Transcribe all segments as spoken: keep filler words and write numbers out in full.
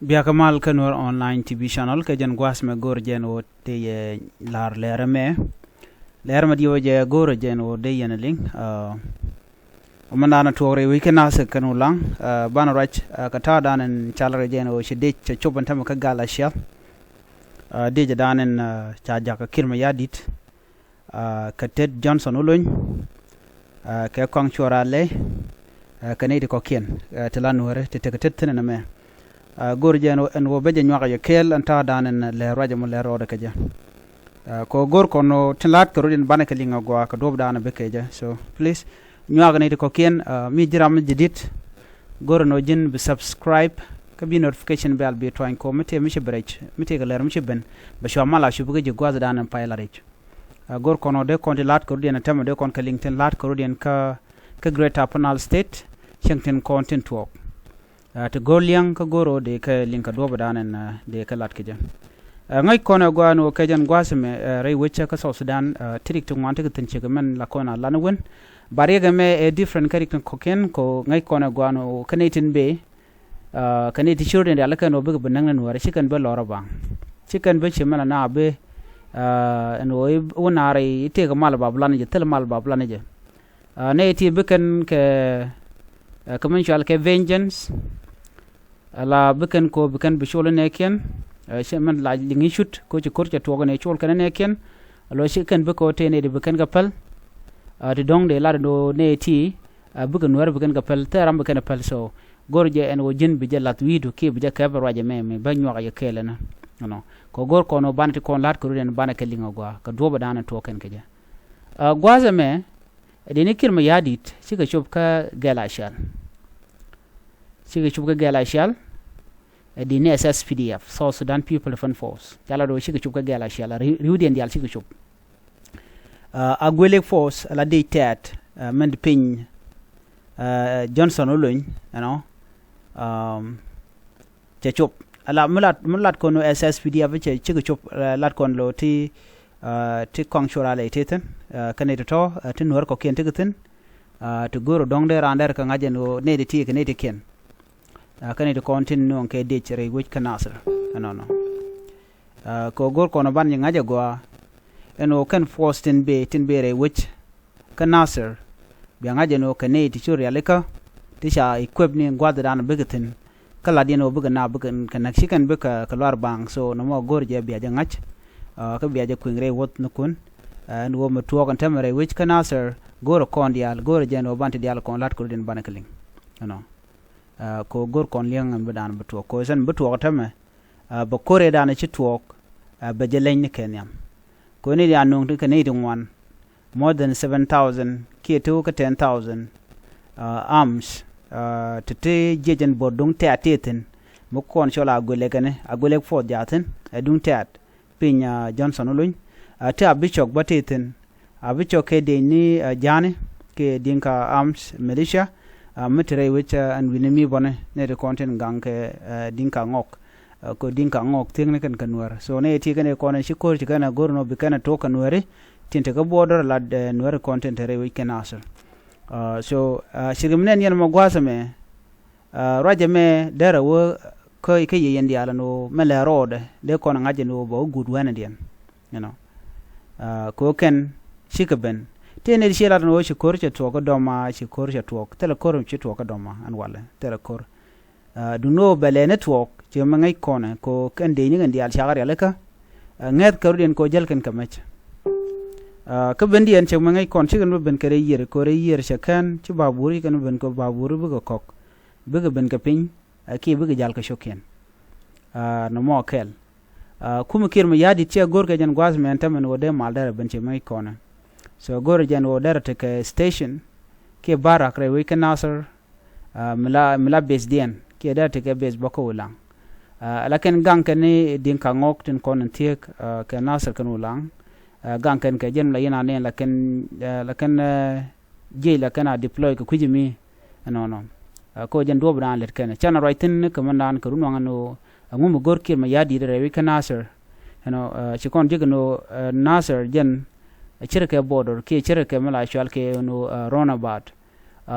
Biakä mal kä Nuer Online T V channel, kɛ jɛn gua̱a̱th mɛ go̱o̱r jɛn ɣöö tëë yɛ la̱r lɛɛrɛ mɛ. Lɛɛrɛ mɛ diɛw jɛ go̱o̱r jɛn ɣöö dee yɛn liŋ. Ɔ mɛn da̱a̱n tuɔɔk rɛy wec kä Nasir kɛn Ulaŋ. Banɛ ruac kɛ ta̱a̱ da̱a̱n in cal rɛy jɛn ɣöö ci dec cɛ cop in tämɛ kä Gal Acial. Dec da̱a̱n in ca jakä Kiir Mayardit, kɛ Tet Johnson Olony, kɛ Kɔaŋ Cuɔr Alɛ, kɛ nɛy ti kɔ̱kiɛn ti la Nuäärä ti tekɛ tet thi̱n ɛn ɛmɛ. Go̱r jɛ ɛn ɣöö bä jɛ nyuak jɛ kɛɛl ɛn ta̱a̱ da̱a̱n ɛn lɛ ruacɛ mɔ lɛ rɔɔdɛ kɛ jɛ. Kɛ ɣöö go̱r kɔn ɣöö tin la̱t kɛ rot in banɛ kɛ liŋ agɔaa kɛ duɔ̱p da̱a̱n ɛ bi kɛ jɛ. So please, nyuak nɛy ti kɔ̱kiɛn, mi ji̱ ram mi ji̱ di̱t, go̱r ɛn ɣöö ji̱n bi subscribe kä bi notification bell bi tuany kɛ ɣöö mi tëë mi ci bi rɛc, mi tëë kɛ lɛr mi ci ben, bɛ cua mal a cup kä ji̱ gua̱th da̱a̱n ɛn pay la rɛc. Go̱r kɔn ɣöö dee kɔn ti la̱t kɛ rot in ɛ tämɛ dee kɔn kɛ liŋ tin la̱t kɛ rot in kä, kä Greater Upper Nile State, cieŋ tin kɔn tin tuɔɔk. Ti go̱r liɛŋ kä go̱r ɣöö dee kɛ liŋ kɛ duɔ̱ɔ̱p da̱a̱n ɛn dee kɛ la̱t kɛ jɛ. Ŋäc kɔn ɛ gɔaa ɛn ɣöö kɛ jɛn gua̱a̱th ɛmɛ rɛy wec kä South Sudan, ti rik ti ŋuan ti kɛ thi̱n ciek mɛn la kɔn a lan wän. Ba riɛk ɛmɛ ɛ different kä rik tin kɔ̱kiɛn kɛ ɣöö ŋäc kɔn ɛ gɔaa ɛn ɣöö kä nɛy tin bëë, kɛ nɛy ti ci rot in rialikä ɛn ɣöö bikɛ bi näk ni Nuäärä ci kɛn bä lɔr a baŋ. Ci kɛn bä ci mɛn la na bi ɛn ɣöö wä naar i̱ tëëkɛ mal ba bi lan jɛ, thil mal ba bi lan jɛ. Nɛy ti bi kɛn kɛ, kɛ mɛn cual kɛ vengeance. Ala bi kɛn ko bi kɛn bi col nɛɛkiɛn. Cɛ mɛn la liŋ i̱ cut ko ci ko̱r cɛ tuɔɔk nɛ col kɛn nɛɛkiɛn. Alo ci kɛn bi ko tëë nɛy di bi kɛn kɛ päl. Ti dɔ̱ŋ dee lat ɛn ɣöö nɛy ti bikɛ Nuäärä bi kɛn kɛ päl, thɛɛr ram bi kɛn kɛ päl. So go̱r jɛ ɛn ɣöö ji̱n bi jɛ lath wi̱i̱du kiɛ bi jɛ kɛpɛ ruacɛ mɛ mi bä nyuak jɛ kɛɛl ɛnɔ. Ɛnɔ kɛ go̱r kɔn ɣöö banɛ ti kɔn la̱t kɛ rot ɛn banɛ kɛ liŋ agɔaa kɛ duɔ̱ɔ̱p da̱a̱n ɛn tuɔɔk kɛn kɛ jɛ. Gua̱a̱th ɛmɛ, ɛ dini Kiir Mayardit cikɛ cop kä Gal Acial. Cikɛ cop kä Gal Acial. Ɛ dini S S P D F, South Sudan People Defense Force, ca la do̱ cikɛ cop kä Gal Acial. Ri̱w, ri̱wdiɛn diaal cikɛ cop. A Agwelek Force la dec tɛ̈t, mɛn di piny, Johnson Olony, you know, cɛ cop. Ala mi lat, mi lat kɔn S S P D F cɛ cikɛ cop, lat kɔn lo ti, ti Kɔaŋ Cuɔr Alɛ ti thi̱n, kä nɛy ti tɔ̱ ti Nuäär kɔ̱kiɛn ti kɛ thi̱n. Ti go̱r ɔ dɔ̱ŋ dee raan dɛr kɛ ŋa̱c ɛn ɣöö nɛy ti ti kɛ nɛy ti kiɛn. Kä nɛy ti kɔn tin nuɔ̱ŋ kɛ dec rɛy wec kä Nasir ɛnɔnɔ. Kɛ ɣöö go̱r kɔn ɔ ban jɛ ŋa̱c agɔaa ɛn ɣöö kɛn force tin bëë, tin bëë rɛy wec kä Nasir, bia ŋa̱c ɛn ɣöö kɛ nɛy ti cu rialikä ti ca equip ni gua̱thdan bikɛ thi̱n. Kä lat yɛn ɣöö bikɛ na bikɛ kɛ näk ci kɛn bikɛ kɛ luar baŋ. So nɔmɔ go̱r jɛ bia jɛ ŋa̱c, kä bia jɛ kui̱ŋ rɛy wuɔ̱thnikun. Ɛn ɣöö mi tuɔɔk ɛn täämɛ rɛy wec kä Nasir, go̱r ɛ kɔn diaal, go̱r ɛ jɛ ɛn ɣöö ban ti diaal kɔn la̱t kɛ rot in banɛ kɛ liŋ. Ɛnɔ. Kɛ ɣöö go̱r kɔn liɛŋ ɛn bi daan bi tuɔɔk. Kɛ ɣöö cɛn bi tuɔɔk ɛn täämɛ, bɛ ko̱r ëëdan ci tuɔɔk, bɛ jɛ leny ni kɛ nhiam. Kɛ ɣöö ni diaal nuŋ ti kɛ nɛy ti ŋuan, more than seven thousand kiɛ ti wä kä ten thousand arms, ti ti jiɛc ɛn buɔ̱t duŋ tɛ̈t ti thi̱n. Mi kɔn cɔl a Agwelek ɛn, Agwelek Force jaa thi̱n ɛ duŋ tɛ̈t piny Johnson Olony. Ti a bi cɔk bä ti thi̱n, a bi cɔk kɛ dec ni Ja̱a̱ni kɛ Dinka Arms Militia. Mi ti rɛy wec ɛn wi̱ni mi bɔni nɛy ti kɔn tin gaŋ kɛ Dinka Ŋɔk. Kɛ Dinka Ŋɔk thiekni kɛn kɛ Nuäär. So nɛy ti kɛn kɔn ci ko̱r ci kɛn a go̱r nɔ bi kɛn a tok kɛ Nuääri tin te kä border lat Nuääri kɔn tin te rɛy wec kɛ Nasir. So cirkɛ mi nɛn yɛn mɔ gua̱a̱th ɛmɛ, ruac ɛmɛ derɛ wä kä, kä yiëë yɛn diaal ɛn ɣöö mɛ lɛ rɔɔdɛ dee kɔn ŋa̱c ɛn ɣöö bɛ wä guut wɛnɛ diɛn. You know. Kɛ ɣöö kɛn cikɛ ben. Tëë nɛy ti ci lat ɛn ɣöö ci ko̱r cɛ tuɔɔk kä dɔma, ci ko̱r cɛ tuɔɔk. Thilɛ ko̱r ci tuɔɔk kä dɔma ɛn walɛ. Thilɛ ko̱r. Duŋni ɣöö bɛ lɛ ni tuɔɔk, ci mɛ ŋäc kɔnɛ, kɛ ɣöö kɛn dee ni kɛn diaal cakɛ rialikä. Ŋɛ̈th kɛ rut yɛn kɛ ɣöö jäl kɛn kɛ mɛc. Kä ben diɛn ci mɛ ŋäc kɔn, cikɛn bä ben kɛ rɛy yiër, kɛ ɣöö rɛy yiër cɛ kɛn, ci baburi kɛn bä ben kɛ baburi bikɛ kɔk. Bikɛ ben kɛ piny, kiɛ bikɛ jal kɛ cio̱kiɛn. Nɔmɔ kɛl. Kumɛ Kiir Mayardit cɛ go̱r kɛ jɛn gua̱a̱th mɛn täämɛ ɛn ɣöö dee mal derɛ ben ci mɛ ŋäc kɔnɛ. So go̱r jɛn ɣöö derɛ tekɛ station kiɛ barak rɛy wec kä Nasir, mi la, mi la base diɛn kiɛ derɛ tekɛ base bä kä Ulaŋ. Lakin gaŋ kɛn ni Dinka Ŋɔk tin kɔn in thiek kɛ Nasir kɛn Ulaŋ. Gaŋ kɛn kɛ jɛn mi la yin a nɛn lakin, lakin jiɛc la kɛn a deploy kɛ kui̱c mi. Ɛnɔnɔ. Kä jɛn duɔ̱ɔ̱p dan lät kɛn cɛn a ruac thi̱n kɛ mɛn dan kɛ run waŋ ɛn ɣöö ɛŋu mi go̱r Kiir Mayardit rɛy wec kä Nasir. Ɛnɔ, ci kɔn ji̱ kɛn ɣöö Nasir jɛn cirɛ kɛ border kiɛ cirɛ kɛ mi la cual kɛ ɛn ɣöö roundabout.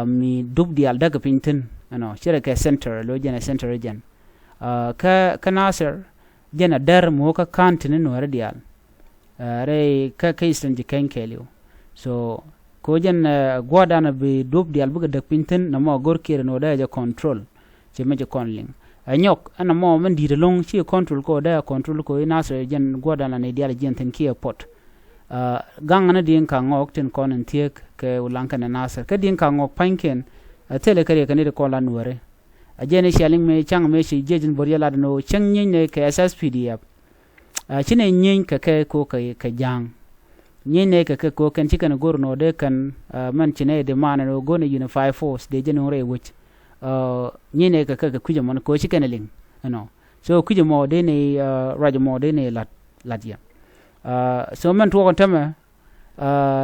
Mi dup diaal däk kɛ piny thi̱n ɛnɔ cirɛ kɛ center, lo jɛn ɛ center jɛn. Kä kä Nasir jɛn a dɛr mi wä kä ka̱n ti ni Nuäri diaal rɛy kä kä Eastern Jikäny kɛɛliw. So ko jɛn gua̱dan a bi duɔ̱p diaal bikɛ däk piny thi̱n nɔmɔ a go̱r kiɛɛr ni wä dee a jɛ control. Ci mɛ ci kɔn liŋ a nyɔk ɛn nɔmɔ mɛn di̱i̱t ɛlɔ̱ŋ ci control ko dee a control ko i̱ Nasir jɛn gua̱dan a ni diaal jiɛn thi̱n kiɛ puɔt. Gaŋ ni di̱i̱n ka ŋɔɔk tin kɔn in thiek kɛ wulaŋ kɛn Nasir kä di̱i̱n ka ŋɔɔk pa̱nykiɛn. A thilɛ kɛ riɛk kɛ ni ti kɔn la Nuäri. A jɛn i̱ cia liŋ mëë ca̱ŋ mëë ci jiec in bo̱r yɛ lat ni ɣöö cäŋ nyieny nɛ kɛ S S P D F. Ci nɛ nyieny kɛ kɛ ko kɛ ja̱a̱ŋ. Nyieny nɛ kɛ kɛ ko kɛn ci kɛn go̱r ni ɣöö dee kɛn mɛn ci nɛ di man ni ɣöö go̱r ni unified force dee jɛ nuŋ rɛy wec. Nyieny nɛ kɛ kɛ kɛ kui̱c ɛmɔ ni ko ci kɛn liŋ ɛnɔ. So kui̱c ɛmɔ dee ni ruac ɛmɔ dee ni lat lat yɛ. So mɛn tuɔɔk ɛn tämɛ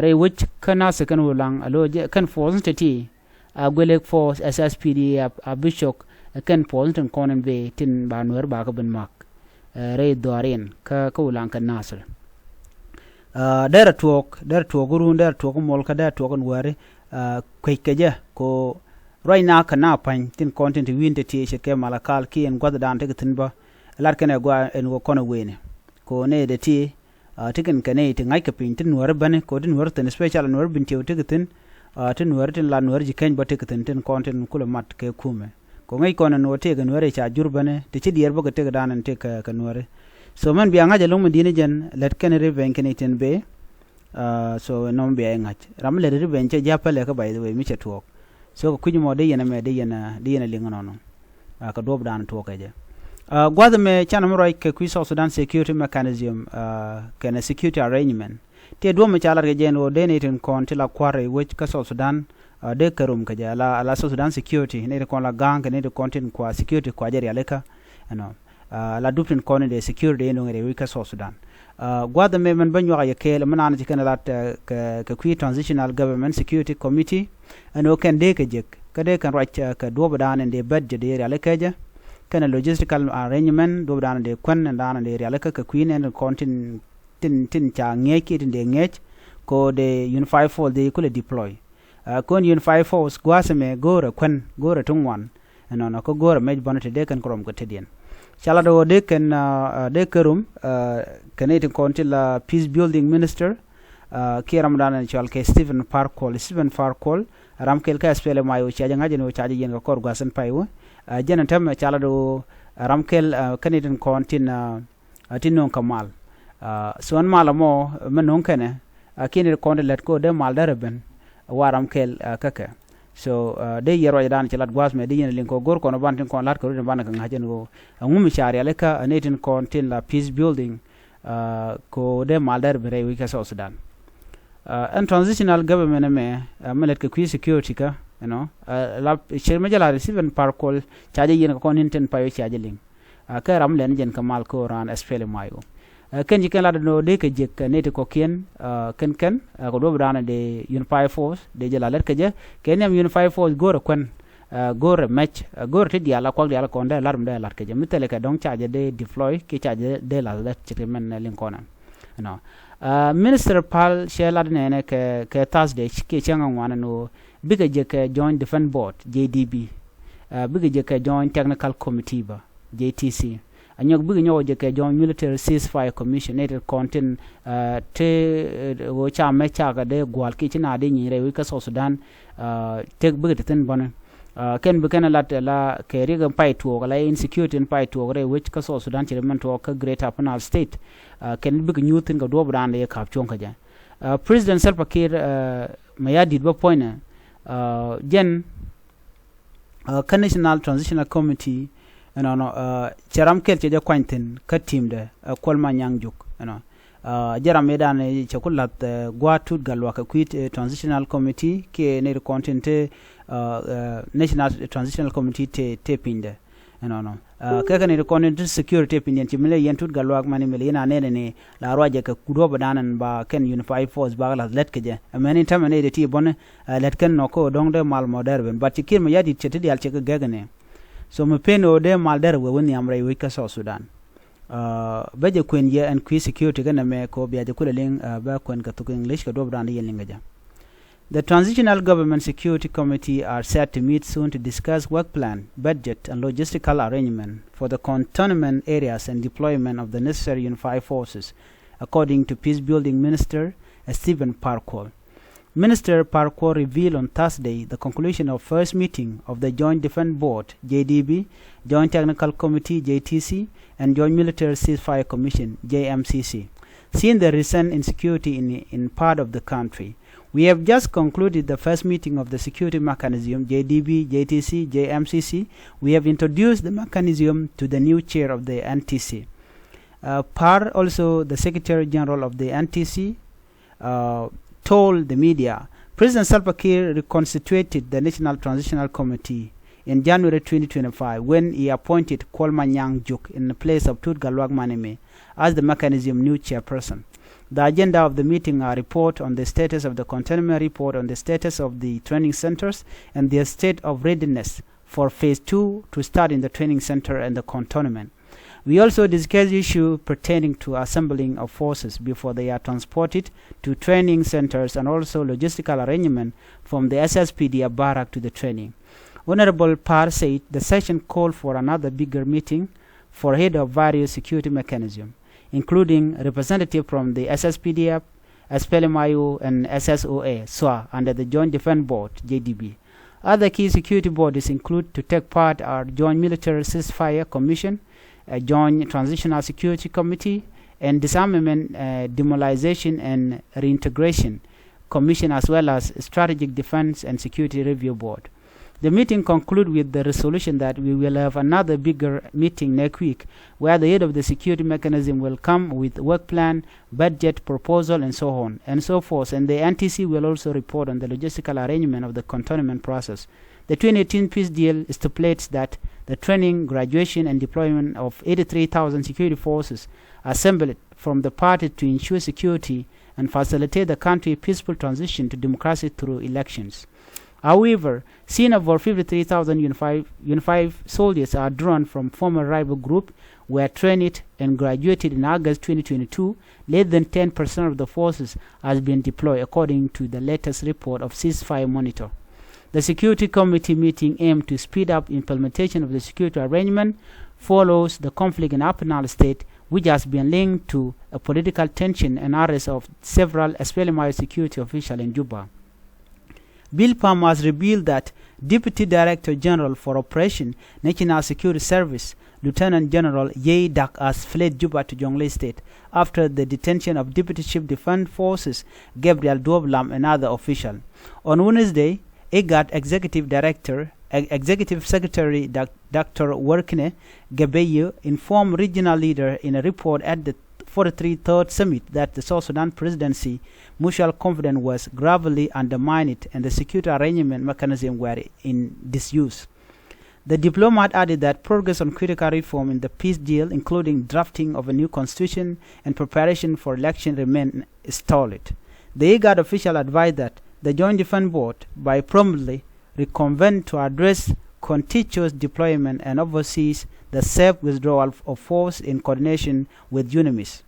rɛy wec kä Nasir kɛn wulaŋ a lo̱ kɛn force ni teti. A guelek force S S P D F a bi cok kɛn puɔth ni tin kɔn in bee tin ba Nuäri ba kä bin mak rɛy dhuaar in kä kä wulaŋ kä Nasir. Derɛ tuɔɔk derɛ tuɔɔk run derɛ tuɔɔk muɔl kä derɛ tuɔɔk in wäri kuec kɛ jɛ ko ruac na kä na pa̱ny tin kɔn tin ti wi̱i̱n te tiee ce̱tkɛ Malakal kiɛ in gua̱thdan tekɛ thi̱n bä. Lat kɛn ɛ gua ɛn wä kɔn ɛ weni ko nɛ dee tiee. Ti kɛn kɛ nɛy ti ŋa̱ckɛ piny ti Nuäri bäni ko ti Nuäri thi̱n special Nuäri Bentiu ti kɛ thi̱n. Ti Nuäri tin la Nuäri Jikäny bä ti kɛ thi̱n tin kɔn tin kulɛ mat kɛ kumɛ. Ko ŋäc kɔn ɛn ɣöö tëëkɛ Nuäri ca jur bäni ti ci diɛɛr bä kɛ tëëkɛ dan ɛn tëëkɛ kɛ Nuäri. So mɛn bia ŋa̱c ɛlɔ̱ŋ mi di̱n jɛn lät kɛn ri beny kɛn itin bee. So nɔm bia iŋa̱c ram mi lät ri beny cɛ ji̱ a pälɛ kä by the way mi cɛ tuɔɔk. So kɛ kui̱c mɔ dee yɛn ɛmɛ dee yɛn dee yɛn ɛ liŋ ɛnɔnɔ. Kɛ duɔ̱ɔ̱pdan tuɔɔk kɛ jɛ. Gua̱th ɛmɛ canɛ mi ruac kɛ kui̱ South Sudan security mechanism kɛnɛ security arrangement. Tëë duɔ̱ɔ̱p mi ca lat kɛ jɛ ɛn ɣöö dee ni tin kɔn ti la kua̱r rɛy wec kä South Sudan. Dee kɛ rum kɛ jɛ ala ala South Sudan security ni tin kɔn la ga̱a̱ŋ kɛ ni tin kɔn tin kua security kua jɛ rialikä. Ɛnɔ la dup tin kɔn in dee security in doŋ rɛy wec kä South Sudan. Gua̱th ɛmɛ mɛn bä nyuak a yɛ kɛɛl mi naan ci kɛn lat kɛ kui̱ transitional government security committee. Ɛn ɣöö kɛn dee kɛ jek kä dee kɛn ruac kɛ duɔ̱ɔ̱pdan in dee bɛt jɛ dee rialikä jɛ. Kɛn logistical arrangement duɔ̱ɔ̱pdan in dee kuän in dan in dee rialikä kɛ kui̱ nɛn kɔn tin tin tin ca ŋi̱eec kiɛ tin dee ŋi̱eec. Ko dee unified force dee kulɛ deploy. Kon unified force gua̱a̱th ɛmɛ go̱o̱rɛ kuän go̱o̱rɛ ti ŋuan. Ɛnɔnɔ kä go̱o̱rɛ mec bɔnɛ ti dee kɛn kɛ rom kɛ tetdiɛn. Ca lat ɣöö dee kɛn dee kɛ rom kɛ nɛy tin kɔn ti la peace building minister. Kiɛ ramdan ɛn cɔal kɛ Stephen Par Kuol Stephen Par Kuol. Ram kɛl kä S P L M I O ca jɛ ŋa̱c ɛn ɣöö ca jɛ yiɛn kɛ kɔr gua̱a̱th ɛn pay wä. Jɛn ɛn tɛmɛ ca lat ɣöö ram kɛl kä nɛy tin kɔn tin ti no̱o̱ŋ kä mal. So ɛn mal ɛmɔ mɛ no̱o̱ŋ kɛnɛ kiɛ ni kɔn ti lät ko dee mal därɛ ben. Wa ram kɛl kä kɛ. So dee yɛ ruacdan ci lat gua̱a̱th mɛ dee yɛn liŋ kɔ go̱r kɔn ban tin kɔn lat kɛ rut in banɛ kɛ ŋa̱c ɛn ɣöö ɛŋu mi ca rialikä ɛ ni tin kɔn tin la peace building. Ko dee mal därɛ ben rɛy wec kä South Sudan. Ɛn transitional government ɛmɛ mɛ lät kɛ kui̱ security kä you know la cir mɛ jɛ la receive ɛn Par Kuol ca jɛ yɛn kɛ kɔn in tin pay wec ca jɛ liŋ. Kɛ ram lɛn jɛn kɛ mal kä raan S P L M I O. Kɛn ci kɛn lat ni ɣöö dee kɛ jek kɛ nɛy ti kɔ̱kiɛn kɛn kɛn kɛ duɔ̱ɔ̱pdan dee unified force dee jɛ la lät kɛ jɛ kɛ nhiam unified force go̱o̱rɛ kuän. Go̱o̱rɛ mɛc go̱o̱rɛ ti diaal a kuak diaal kɔn dee lat mi dee lat kɛ jɛ mi thilɛ kɛ dɔ̱ŋ ca jɛ dee deploy kiɛ ca jɛ dee la lät ce̱tkɛ mɛn liŋ kɔn ɛn. Minister Pal cɛ lat nɛɛnɛ kɛ kɛ Thursday kiɛ cäŋ aŋuan ɛn ɣöö bikɛ jɛ kɛ Joint Defence Board, J D B. Bikɛ jɛ kɛ Joint Technical Committee bä, J T C. Anyɔk bikɛ nyɔk jɛ kɛ Joint Military Ceasefire Commission ni ti kɔn tin ti ɣöö ca mɛ cakɛ dee gua̱l kiɛ ci na dee nyiny rɛy wec kä South Sudan. Tek bikɛ ti thin bɔni. Kɛn bi kɛn lat la kɛ riɛk in pay tuɔɔk la insecurity in pay tuɔɔk rɛy wec kä South Sudan ci ri mɛn tuɔɔk kä Greater Upper Nile State. Kɛn bikɛ nyuuth thin kɛ duɔ̱ɔ̱pdan dee kap cuɔ̱ŋ kä jɛ. President Salva Kiir mɛ ya di̱t bä puɔ̱nynɛ jɛn kä National Transitional Committee. Ɛnɔnɔ cɛ ram kɛl cɛ jɛ kuany thi̱n kä team dɛ Kuol Manyaŋ Juuk ɛnɔ. Jɛ ram mëëdan cɛ ku la̱th gua̱a̱th Tut Gatluak kɛ kui̱ transitional committee kiɛ nɛy ti kɔn tin te National Transitional Committee te te pinydɛ. Ɛnɔnɔ kɛ kɛ nɛy ti kɔn tin te security pinydɛn ci mi lɛ yɛn Tut Gatluak mani mi lɛ yɛn a nɛɛni ni la ruacɛ kɛ duɔ̱ɔ̱pdan ɛn ba kɛn unified force ba kɛ la̱th lät kɛ jɛ. Ɛmɛni tämɛ nɛy ti ti bɔni lät kɛn nɔ kä ɣöö dɔ̱ŋ dee mal mɔ dɛr ben but ci Kiir mɛ ya di̱t cɛ ti diaal cɛ kɛ gɛk ni. So mi pen ɣöö dee mal dɛr wee wä nhiam rɛy wec kä South Sudan. Bä jɛ kuën yɛ ɛn kui̱ security kɛn ɛmɛ kɛ ɣöö bia jɛ kulɛ liŋ bä kuën kɛ thok English kɛ duɔ̱ɔ̱pdan di yɛn liŋ kɛ jɛ. The Transitional Government Security Committee are set to meet soon to discuss work plan, budget, and logistical arrangement for the cantonment areas and deployment of the necessary unified forces, according to Peace Building Minister Stephen Par Kuol. Minister Par Kuol revealed on Thursday the conclusion of first meeting of the Joint Defense Board, J D B, Joint Technical Committee, J T C, and Joint Military Ceasefire Commission, J M C C, seeing the recent insecurity in, in part of the country. We have just concluded the first meeting of the security mechanism, J D B, J T C, J M C C. We have introduced the mechanism to the new chair of the N T C. Uh, Par, also the Secretary General of the N T C, uh, told the media, President Salva Kiir reconstituted the National Transitional Committee in January twenty twenty-five when he appointed Kuol Manyang Juuk in the place of Tut Gatluak Manyme as the mechanism new chairperson. The agenda of the meeting are report on the status of the cantonment, report on the status of the training centers, and their state of readiness for phase two to start in the training center and the cantonment. We also discuss issue pertaining to assembling of forces before they are transported to training centers and also logistical arrangement from the S S P D F barrack to the training. Honorable Par said the session called for another bigger meeting for head of various security mechanism, including representative from the S S P D F, S P L M I O, and S S O A, SSOA, under the Joint Defense Board, J D B. Other key security bodies include to take part are Joint Military Ceasefire Commission, a Joint Transitional Security Committee, and Disarmament, uh, Demilitarization and Reintegration Commission, as well as Strategic Defense and Security Review Board. The meeting conclude with the resolution that we will have another bigger meeting next week, where the head of the security mechanism will come with work plan, budget proposal, and so on and so forth. And the N T C will also report on the logistical arrangement of the cantonment process. The twenty eighteen peace deal stipulates that the training, graduation, and deployment of eighty-three thousand security forces assembled from the party to ensure security and facilitate the country peaceful transition to democracy through elections. However, since over fifty-three thousand unified, unified soldiers are drawn from former rival group were trained and graduated in August twenty twenty-two, less than ten percent of the forces has been deployed, according to the latest report of Ceasefire Monitor. The Security Committee meeting aimed to speed up implementation of the security arrangement follows the conflict in Upper Nile State, which has been linked to a political tension and arrest of several S P L M I O security officials in Juba. Bill Palmer has revealed that Deputy Director General for Operation, National Security Service, Lieutenant General Yei Dak has fled Juba to Jonglei State after the detention of Deputy Chief Defense Forces Gabriel Duop Lam and other officials. On Wednesday, IGAD Executive Director, Ex-, Executive Secretary Doc-, Doctor Workneh Gebeyehu informed regional leader in a report at the forty-three third Summit that the South Sudan presidency mutual confidence was gravely undermined and the security arrangement mechanism were in disuse. The diplomat added that progress on critical reform in the peace deal, including drafting of a new constitution and preparation for election, remain stalled. The IGAD official advised that the Joint Defense Board, by promptly reconvene to address contentious deployment and oversees the safe withdrawal of force in coordination with UNMISS.